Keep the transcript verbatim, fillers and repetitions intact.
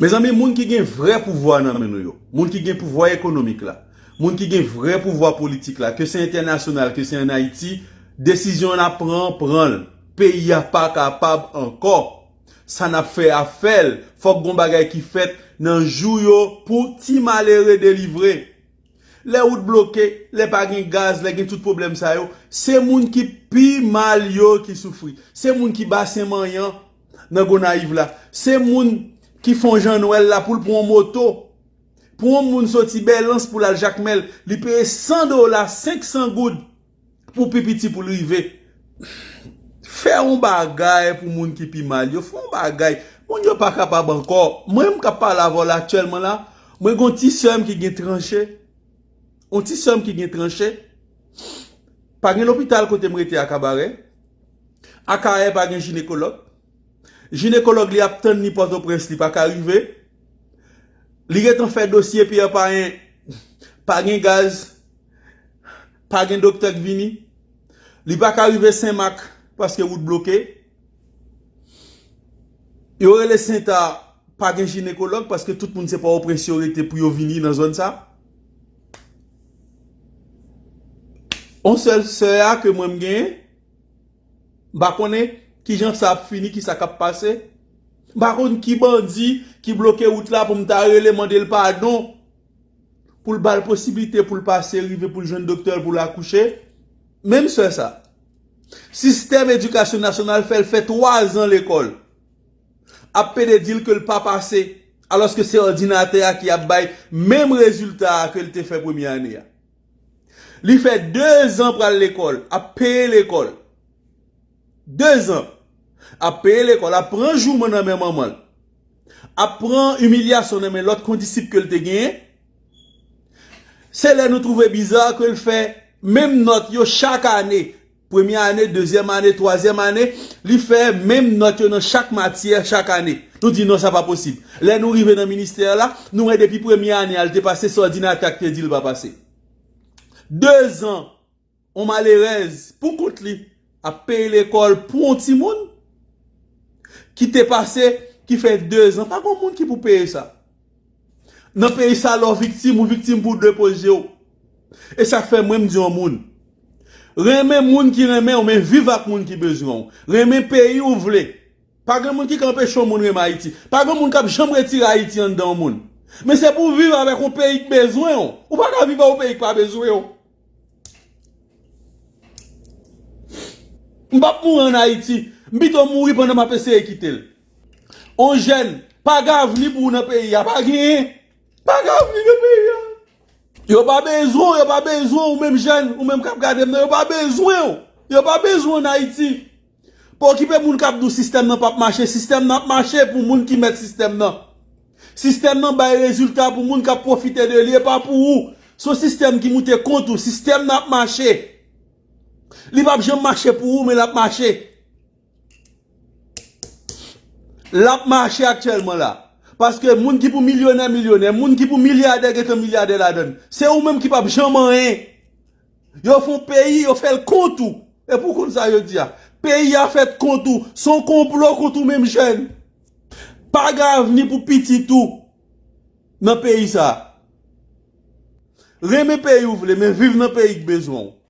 Mezanmi, moun ki gen vrè pouvwa nan men nou yo, moun ki gen pouvwa ekonomik la, moun ki gen vrè pouvwa politik la, ke se entènasyonal, ke se ann Ayiti, desizyon n ap pran, pran l. Peyi a pa kapab ankò. Sa n ap fè a, fè l. Fòk gon bagay ki fèt nan jou yo pou ti malere delivre. Lè wout bloke, lè pa gen gaz, lè gen tout pwoblèm sa yo, se moun ki pi mal yo ki soufri. Se moun ki basen manyan nan Gonayiv la. Se moun ki fè yon Jan Nwèl la pou l pran yon moto. Pou yon moun soti Bèlans pou l al Jakmèl, li peye san dola, senk san goud pou pi piti pou l rive. Fè yon bagay pou moun ki pi mal yo. Fè yon bagay. Moun yo pa kapab ankò. Mwen menm k ap pale avè w la aktyèlman la, mwen gen yon ti sè m ki gen tranche. Yon ti sè m ki gen tranche. Pa gen lopital kote m rete a Kabarè. Akayè pa gen jinekològ. Jinekològ li ap tann li Pòtoprens, li pa ka rive. Li gentan fè dosye Pyè Payen, pa gen gaz, pa gen doktè k vini. Li pa ka rive Senmak paske wout bloke. Yo rele Senta, pa gen jinekològ paske tout moun se Pòtoprens yo rete pou yo vini nan zòn sa. On sèl sè a ke mwen m genyen, m pa konnen kijan sa ap fini, kisa k ap pase. M pa konn ki bandi ki bloke wout la pou m ta rele mande l padon, pou l ba l posiblite pou l pase, rive pou l jwenn doktè l, pou l akouche. Menm sè sa, sistèm edikasyon nasyonal fè l fè twa zan lekòl, ap pede di l ke l pa pase, alòske se òdinatè a ki ap bay menm rezilta a ke l te fè premye ane a. Li fè de zan pral lekòl, ap peye lekòl. De zan. Ap peye lekòl, ap pran jouman nan men manman l. Ap pran imilyasyon nan men lòt kondisip ke l te genyen. Se lè nou twouve biza ke l fè menm nòt yo chak ane. Premye ane, dezyèm ane, twazyèm ane, li fè menm nòt yo nan chak matyè chak ane. Nou di non, sa pa posib. Lè nou rive nan ministè la, nou wè depi premye ane a, l te pase sa òdinatè a k te di l pa pase. De zan, on malerèz, pou kont li, ap peye lekòl pou on timoun ki te pase, ki fè de zan. Pa gen moun ki pou peye sa. Nan peyi sa, lè w viktim, ou viktim pou w depoze w. E sa k fè mwen m di yon moun, renmen moun ki renmen w, men viv ak moun ki bezwen w. Renmen peyi w vle. Pa gen moun ki ka anpeche yon moun renmen Ayiti. Pa gen moun k ap janm retire Ayiti anndan yon moun. Men se pou w viv avèk yon peyi k bezwen w. Ou pa ka viv ak yon peyi k pa bezwen w. M p ap mouri ann Ayiti. M pito mouri pandan m ap eseye kite l. On jèn, pa gen avni pou ou nan peyi a. Pa genyen. Pa gen avni nan peyi a. Yo pa bezwen w, yo pa bezwen w, ou menm jèn, ou menm k ap gade m nan, yo pa bezwen w. Yo pa bezwen w ann Ayiti. Pa okipe moun k ap di w sistèm nan p ap mache. Sistèm nan ap mache pou moun ki mèt sistèm nan. Sistèm nan bay rezilta pou moun k ap pwofite de li, e pa pou ou. Se yon sistèm ki moute kont ou. Sistèm nan ap mache. Li p ap janm mache pou ou, men l ap mache. L ap mache aktyèlman la. Paske moun ki pou milyonè, milyonè, moun ki pou milyadè, gentan milyadè ladan l. Se ou menm ki p ap janm anyen. Yo fè yon peyi, yo fè l kont ou. E pou konn sa yo di a. Peyi a fèt kont ou. Se yon konplo kont ou menm jèn. Pa gen avni pou pitit ou nan peyi sa. Renmen peyi w vle, men viv nan peyi k bezwen w.